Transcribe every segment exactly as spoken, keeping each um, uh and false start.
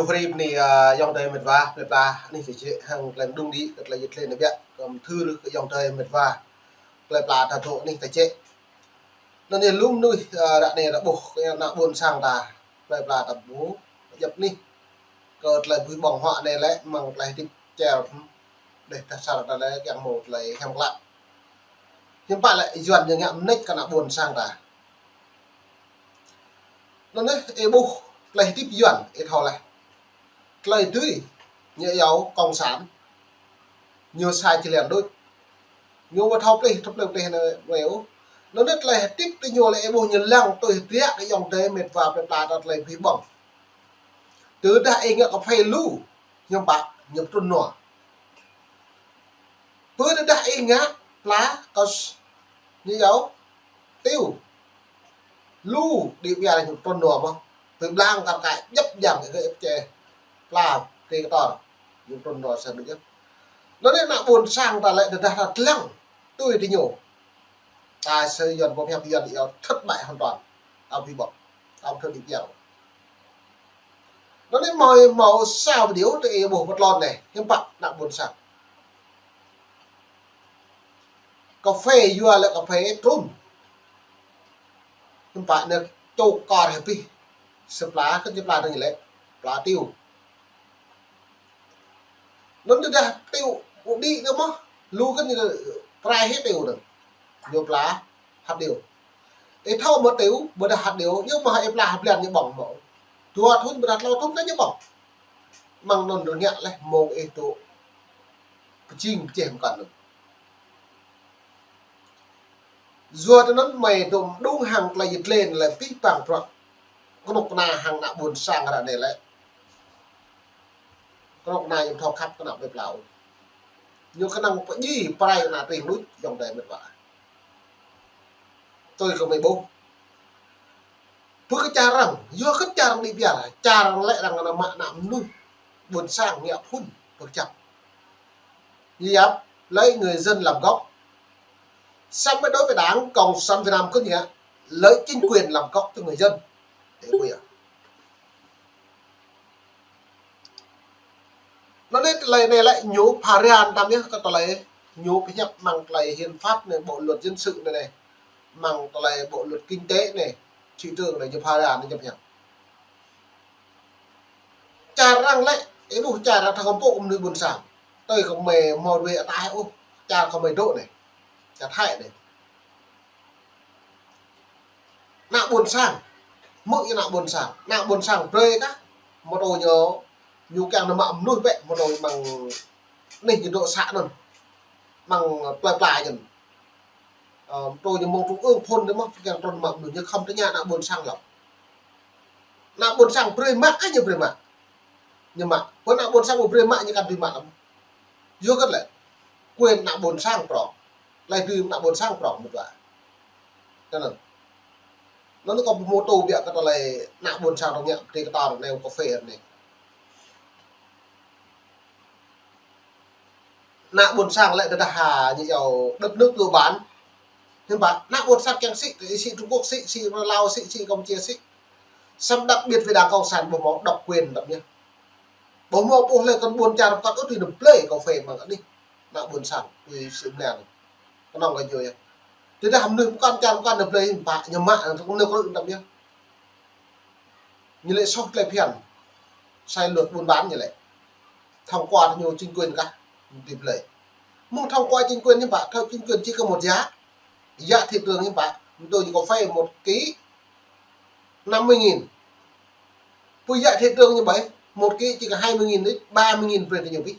Hrip ni, a, ayŏng adơi met wa, plơi pla anih ta jĕ hăng tơlơi mơđung đĭ, kơ tơlơi yit lĕ anai biă, kơ mơthưr kơ ayŏng adơi met wa, plơi pla ta dŏ anih ta jĕ. Anŭn yơh lu mơnuih, a, ră anai ră ƀuh, kơ ană ƀôn sang ta, plơi pla ta ƀu djŏp anih. Kơ tơlơi bơwih ƀơ̆ng huă anai lĕ, mơ̆ng tơlơi hơdip čer, đeh ta sar ta lĕ, kiăng hmâo tơlơi hiam klă. Hiư̆m pă lĕ Yuan ñu ngă mơneč kơ ană ƀôn sang ta. Anŭn yơh, ih ƀuh tơlơi hơdip Yuan, ih thâo laih. Tơlơi tui, ñu iâu cộng sản. Ñu sai jơlan đôč. Ñu ƀu thâo plih, thâo plih, plih anai, anai ôh. Anŭn yơh tơlơi hơdip tui ñu lĕ ih ƀuh ñu lăng tui hơdră kơ ayŏng adơi met wa plơi pla ta tơlơi bơwih ƀơ̆ng. Tơdah ih ngă kơphê lu, hiư̆m pă, ñu pơtrŭn nua. Pơ tơdah ih ngă pla kơ s-, ñu iâu, tiu. Lu đĭ biă ñu pơtrŭn nua mơ̆n. Tơblang kar kaĭ djŏp jang kơ ih pơčeh pla tê kơtor. Ñu pơtrŭn nua sa đôč yơh. Anŭn yơh ană ƀôn sang ta lĕ tơdah ta lăng tui tui ñu. Ta sơ Yuan pơhiăp Yuan iâu thất bại hoàn toàn. Ta bơwih ƀơ̆ng. Ta thâo đĭ biă. Anŭn yơh hmâo, hmâo sa video tơ ih ƀuh pơtlon anai, hiư̆m pă ană ƀôn sang. Kơphê yua lĕ kơphê trŭn. Hiư̆m pă anai čŏk kar hơbĭ. Sa pla, kơ sa pla anai lĕ, pla tiu. Anŭn tơdah tiu ƀu đĭ kơ mơ̆n, lu kơ ñu prai hĭ tiu anŭn. Ñu pla hăt điêu. Ih thâo mơ̆ tiu, ƀôdah hăt điêu, ñu mơ̆ ih pla hăt blan ñu ƀơ̆ng mơ̆. Dua thŭn ƀôdah klâo thŭn kơ ñu ƀơ̆ng. Mơ̆ng anŭn rơngiă laih mơ̆ng ih dŏ pơjing pơjeh mơkăn anŭn. Yua tơ anŭn mơi dŏ mơđung hăng tơlơi yit lĕ lĕ pih pang bruă. Kơnuk kơna hăng ană ƀôn sang ră anai lĕ. Kơnuk kơna ñu thâo khăp kơ ană plơi pla. Ñu kơnơ̆ng pơdjai prai kơ ană tring đôč ayŏng adơi met wa. Tui kơ mơi ƀuh. Pơ kơ čar arăng, yua kơ čar arăng đĭ biă, čar arăng lĕ arăng ană mă ană mơnuih. Ƀôn sang ngă phŭn, pơkơjăp. Yap, lấy người dân làm gốc. Sampai đối với Đảng Cộng sản Việt Nam kơ ngă, lấy chính quyền làm gốc cho người dân. Để bây giờ. Anŭn yơh tơlơi anai lĕ ñu pha ran tăm yơh kơ tơlơi ñu pơhiăp mơ̆ng tơlơi hiến pháp anai, bộ luật dân sự anai anai. Mơ̆ng tơlơi bộ luật kinh tế anai, thị trường anai ñu pha ran anai ñu pơhiăp. Čar arăng lĕ, ih ƀuh čar arăng thâo kơmpŏk mơnuih ƀôn sang. Tui kơ mơi hmâo đuaĭ ataih ôh, čar kơ mơi dŏ anai. Čar Thái anai. Ană ƀôn sang. Mơ̆ ñu ană ƀôn sang. Ană ƀôn sang brơi kah. Mơ̆ tô ñu, ñu kiăng nao mă mơnuih bĕ, mơ̆ tô mơ̆ng anih ñu dŏ să anŭn. Mơ̆ng plơi pla anŭn. Ơ, mơ̆ tô ñu mơ̆ng trung ương phŭn dih mơ̆, kiăng trŭn mă mơnuih, ñu khŏm tơña ană ƀôn sang lăm. Ană ƀôn sang brơi mă, ơ, ñu brơi mă. Ñu mă. Pơ ană ƀôn sang ƀu brơi mă, ñu kăn dưi mă lăm. Yua kơ lĕ, quyền ană ƀôn sang prŏng. Tơlơi dưi ană ƀôn sang prŏng mơ̆ dua. Tơ anŭn. Anŭn kâo pơhmutu biă kơ tơlơi ană ƀôn sang rơngiă, tê kơtor anai kơphê anai. Ană ƀôn sang lĕ tơdah ha, ñu iâu đất nước tư bản. Hiư̆m pă, ană ƀôn sang kiăng sĭ, sĭ Trung Quốc sĭ, sĭ Lào sĭ, sĭ Campuchia sĭ. Samơ̆ đặc biệt với Đảng Cộng sản ƀu hmâo độc quyền đăp nhé. Ƀu hmâo ƀuh lĕ kơ ƀôn čar pơkăt ôh tui nao blơi kơphê mơ̆ng anih. Ană ƀôn sang, tui sĭ mơ̆n anai. Kơnơ̆ng kơ ñu yơh. Tơdah mơnuih pơkŏn čar pơkŏn nao blơi hiư̆m pă, ñu mă, ñu krư̆ đăp yơh. Ñu lĕ soh tơlơi phiăn. Sai luật buôn bán ñu lĕ. Thông qua ñu chính quyền kah, ñu dưi blơi. Mơ̆ng thông qua chính quyền hiư̆m pă, theo chính quyền chỉ có một giá. Giá thị trường hiư̆m pă, mơ̆ tô ñu kơphê một ký năm mươi nghìn. Pơ giá thị trường ñu ƀai, một ký chỉ có hai mươi nghìn đôč, ba mươi nghìn brơi tơ ñu ƀĭ.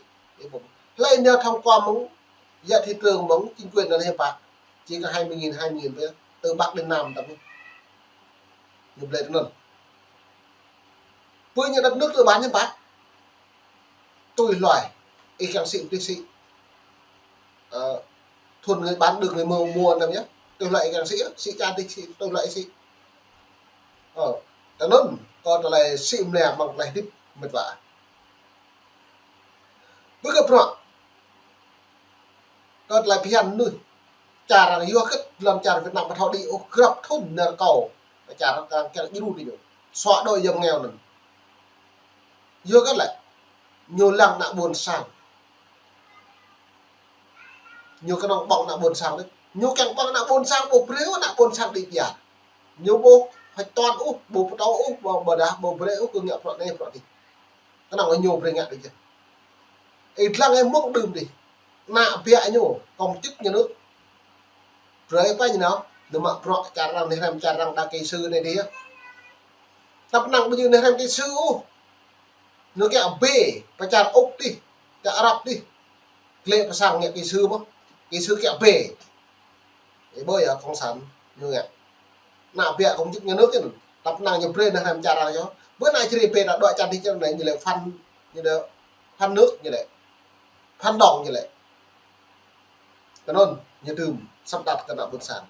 Hlơi nao thông qua mơ̆ng giá thị trường mơ̆ng chính quyền anŭn hiư̆m pă, chỉ có hai mươi nghìn, hai mươi nghìn brơi, từ Bắc đến Nam tăm. Ñu blơi tơ anŭn. Pơ ñu đất nước tư bản hiư̆m pă. Tui hluai, ih kiăng sĭ tui sĭ. Ơ, thuần người bán được người mua, mua tăm yơh. Tui hluai ih kiăng sĭ, sĭ čar tui sĭ, tui hluai sĭ. Ơ, tơ anŭn, kơ tơlơi sĭ mơ̆n anai mơ̆ng tơlơi hơdip met wa. Pơ kơ bruă. Kơ tơlơi phiăn mơnuih. Čar arăng yua kơ lăm čar Việt Nam ƀu thâo đĭ ôh grăp thŭn nao rơkâo. Čar arăng kiăng djru tơ ñu. Xóa đói giảm nghèo anŭn. Yua kơ lĕ, ñu lăng ană ƀôn sang. Ñu kơnơ̆ng ƀơ̆ng ană ƀôn sang đôč. Ñu kiăng ƀơ̆ng ană ƀôn sang, ƀu brơi ană ƀôn sang đĭ biă. Ñu ƀu hơtoan ôh, ƀu pơtô ôh, ƀu, ƀu dah, ƀu brơi ôh kơ ngă bruă anai, bruă adih. Kơnơ̆ng ñu brơi ngă đôč yơh. Ih lăng ih mơ̆ng đưm đih. Ană biă ñu, công chức nhà nước. Brơi pă ñu nao, ñu mă bruă čar arăng, ñu hrăm čar arăng đa kỹ sư anai đih. Tăp năng ƀu djơ̆ ñu hrăm kỹ sư ôh. Ñu kiăng bê, pơ čar Úc đih, čar Arab đih. Glĕ pơ sang ngă kỹ sư mơ̆n. Kỹ sư kiăng bê. Ih ƀuh yơh, cộng sản ñu ngă. Ană biă công chức nhà nước anŭn. Tăp năng ñu brơi ñu hrăm čar arăng yơh. Bơ ană čri bê ta đuaĭ čar đih čar anai ñu lĕ phản, ñu lĕ phản nước ñu lĕ. Phản động ñu lĕ. Kơnơ̆ng ñu tŭm sắp đặt kơ ană ƀôn sang.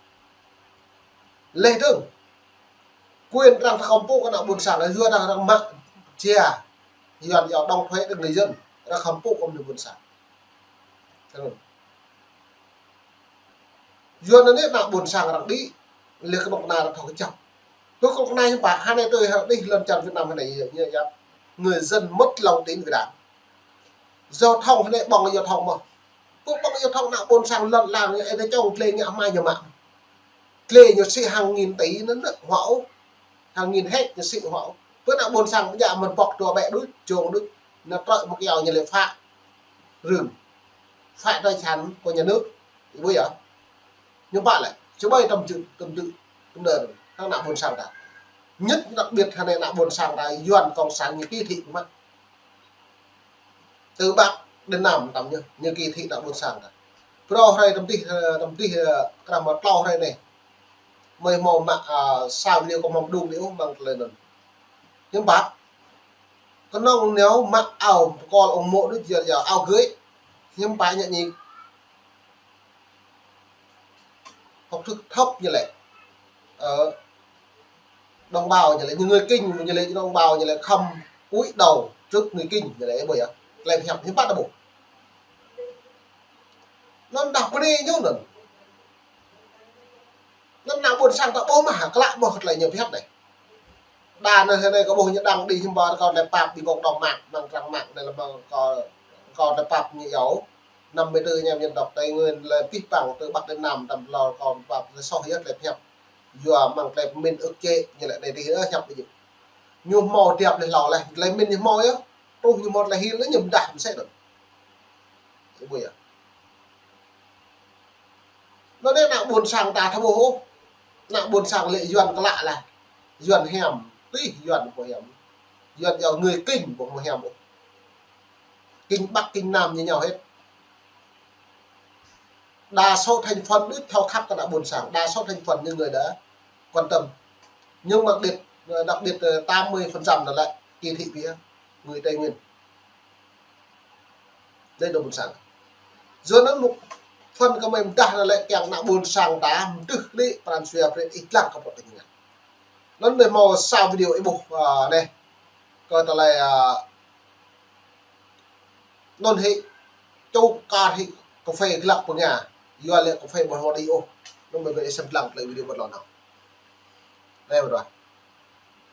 Leh dơ̆ng. Quyền arăng ta khŏm pơ̆k kơ ană ƀôn sang, yua dah arăng mă jia. Yuan yua đóng thuế đơ̆ng người dân, arăng khŏm pơ̆k kơ ană ƀôn sang. Kơnơ̆ng. Yua anŭn anai ană ƀôn sang arăng đĭ, leh kơnuk kơna arăng thâo kơjăp. Kơnuk kơna hiư̆m pă, hơnai tui hăng đih lŏn čar Việt Nam hơnai yơh, yơh, yơh. Người dân mất lòng tin với Đảng. Giao thông hơnai ƀơ̆ng giao thông mơ̆n. Pơ̆k ƀơ̆ng giao thông ană ƀôn sang lŏn lăng ñu, ih čŏng glĕ ngă hmua ñu mă. Glĕ ñu sĭ hàng nghìn tỷ anŭn nă, hoa ôh. Hàng nghìn héc ñu sĭ hoa ôh. Pơ ană ƀôn sang ƀu djơ̆ mơ̆n pŏk dua ƀĕ đôč, čŏng đôč. Anŭn trơi mơ̆ng kiao ñu lĕ phá rừng. Phá tài sản của nhà nước. Ih ƀuh yơh. Ñu pă lĕ, čơƀai tơm čư̆, tơm čư̆, tơm đơr, hăng ană ƀôn sang ta. Nhất đặc biệt hơnai ană ƀôn sang ta, Yuan cộng sản ñu kỳ thị mơ̆n. Từ Bắc đến Nam tăm ñu, ñu kỳ thị ană ƀôn sang ta. Phrâo hrơi tơm tih, ơ, tơm tih, ơ, krah mơ̆ tlâo hrơi anai. Mơi hmâo mă, ơ, sa video kơ mơ̆ng đung đĭ ôh mơ̆ng tơlơi anŭn. Hiư̆m pă. Kơnơ̆ng ñu mă ao pơkol ung mô̆ đôč yơh, yơh ao gơi. Hiư̆m pă ñu ñik. Học thức thấp ñu lĕ. Ờ, đồng bào ñu lĕ, những người Kinh ñu lĕ, đồng bào ñu lĕ khŏm cúi đầu trước người Kinh ñu lĕ, ih ƀuh yơh. Tơlơi hiăp hiư̆m pă ta ƀuh. Anŭn dah brơi ñu anŭn. Anŭn ană ƀôn sang ta ƀuh mơ̆n, klă ƀuh tơlơi ñu pơhiăp anai. Đa anai hơnai kơ ƀuh ñu đăng đĭ hiư̆m pă kơ tơlơi pap ƀing cộng đồng mạng, mơ̆ng trang mạng anai lĕ mơ̆ng kơ, kơ tơlơi pap ñu yua. Năm mươi tư anh em dân tộc Tây Nguyên lĕ pih păng từ Bắc đến Nam tăm lŏn kơ pap lĕ soh yơh tơlơi pơhiăp. Yua mơ̆ng tơlơi pơmĭn ước chế ñu lĕ anai tih ơ hiăp ƀu djơ̆. Ñu hmâo tiap leh hlâo leh, tơlơi pơmĭn ñu hmâo yơh. Truh ñu hmâo tơlơi hil anŭn ñu pơdah mơsĕ anŭn. Ih ƀuh yơh. Anŭn anai ană ƀôn sang ta thâo ƀuh ôh. Ană ƀôn sang lĕ Yuan klă lah. Yuan hiam. Tih Yuan ƀu hiam. Yuan yua người Kinh ƀu hiam ôh. Kinh Bắc, Kinh Nam như nhau hết. Đa số thành phần đôč thâo khăp kơ ană ƀôn sang. Đa số thành phần những người đã quan tâm. Nhưng mà biệt, đặc biệt, ờ, tám mươi phần trăm là lại kỳ thị phía người Tây Nguyên. Dêh ană ƀôn sang. Yua anŭn mŭk phần kơ mơi pơdah anŭn lĕ kiăng ană ƀôn sang ta mơdưh đĭ pran jua brơi ih lăng kơ bruă kơ ñu ngă. Anŭn mơi hmâo sa video ih ƀuh, ơ, anai. Kơ tơlơi, ơ, anŭn hĭ čuk kar hĭ cà phê glăk pơ Nga. Yua lĕ cà phê ƀu hmâo đĭ ôh. Anŭn mơi brơi ih sĭt lăng tơlơi video ƀơi lŏn anŭn. Anai ƀuh dah.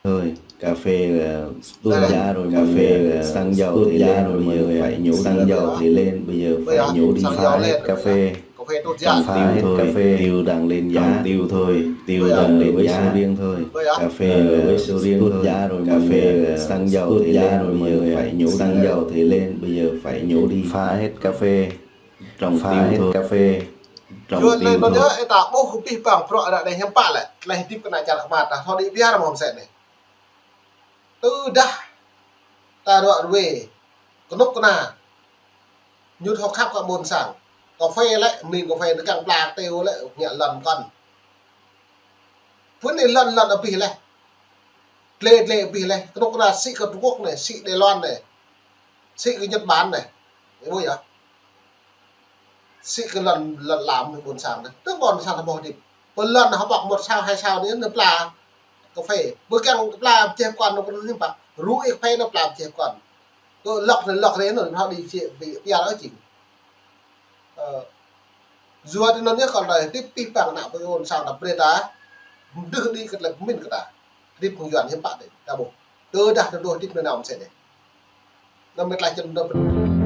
Thôi, cà phê, ờ, tuột giá rồi, cà phê, ờ, xăng dầu thì lên, bây giờ phải nhổ đi, xăng dầu thì lên, bây giờ phải nhổ đi, phá hết cà phê. Cà phê tuột giá. Phá hết cà phê, tiêu đàng lên giá, tiêu thôi, tiêu đàng lên giá, với sầu riêng thôi. Cà phê, ờ, với sầu riêng tuột giá rồi, cà phê, ờ, xăng dầu thì lên, bây giờ phải nhổ đi, xăng dầu thì lên, bây giờ phải nhổ đi, phá hết cà phê, trồng tiêu thôi, cà phê, trồng tiêu thôi. Yua anŭn yơh, ih ta ƀuh kơ pih păng bruă ană anai hiư̆m pă lĕ, tơlơi hơdip kơ ană čar kơmăt ta, thâo đĭ biă mơ̆n mơsĕ anai. Tơdah ta ruă ruê, kơnuk kơna, ñu thâo khăp kơ ƀôn sang. Cà phê lĕ, mĭn cà phê tơkăng pla têu lĕ, ngă lŏn kŏn. Pơ anai lŏn lŏn abih leh. Tle tle abih leh. Kơnuk kơna sĭ kơ Trung Quốc anai, sĭ Đài Loan anai, sĭ kơ Nhật Bản anai. Ih ƀuh yơh. Sĭ kơ lŏn, lŏn lam ƀôn sang anai. Tơl ƀôn sang ta ƀuh hơdip. Pơ lŏn hơbŏk một sao, hai sao anai, anŭn pla cà phê. Ƀu kiăng pla pơjeh pơkŏn anŭn hiư̆m pă. Rŭ ih cà phê anŭn pla pơjeh pơkŏn. Kơ lŏk anai lŏk anai anŭn hơdip či, ƀu, ƀu yua ôh jing. Ơ, yua anŭn yơh kơ tơlơi hơdip pih păng ană ƀôn sang ta brơi ta mơdưh đĭ kơ tơlơi pơmĭn kơ ta. Hơdip mơ̆ng Yuan hiư̆m pă đĭ, ta ƀuh. Tơdah ta ƀuh hơdip anŭn mơsĕ anai. Anăm mĕt laih čun anăm.